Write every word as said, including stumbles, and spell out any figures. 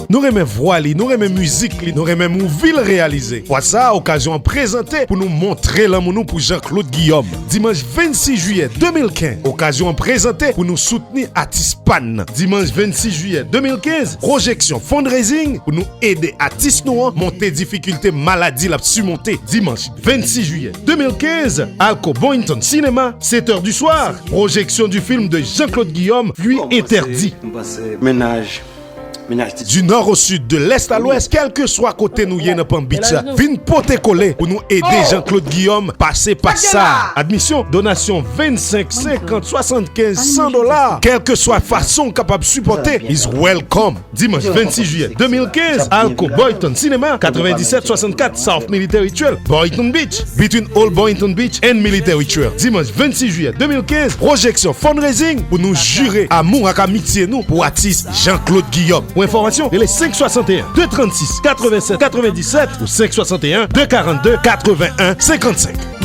Nou renmen vwa li, nou renmen mizik li, nou renmen mouvi l reyalize. Fwa sa a, okazyon an prezante pou nou montre lanmou nou pou Jean Claude Guillaume. Dimanch vennsis jiyè de mil kenz, okazyon an prezante pou nou soutni atis pa n nan. Dimanch vennsis jiyè de mil kenz, pwojeksyon fundraising pou nou ede atis nou an monte difikilte maladi l ap simonte. Dimanch vennsis jiyè de mil kenz, Alco Boynton Cinéma, sept heures du soir, projection du film de Jean-Claude Guillaume, Lui Interdit. Mennaj, mennaj ti Du nord au sud, de l'est à l'ouest, kèlkeswa kote nou ye nan Palm Beach la, vin pote kole pou nou ede Jean-Claude Guillaume pase pas sa. Admisyon, donasyon vennsenk, senkant, swasannkenz, san dola. Kèlkeswa fason w kapab sipòte is welcome. Dimanch vennsis jiyè de mil kenz, Alco Boynton Cinéma, katrevendisèt swasannkat South Military Trail, Boynton Beach, between Old Boynton Beach and Military Trail. Dimanch vennsis jiyè de mil kenz, pwojeksyon fundraising pou nou jire amou ak amitye nou pou atis Jean-Claude Guillaume. Pou enfòmasyon, rele senk swasanteyen, de trannsis, katrevennsèt, katrevendisèt ou senk swasanteyen, de karannde, katrevenn en, senkannsenk.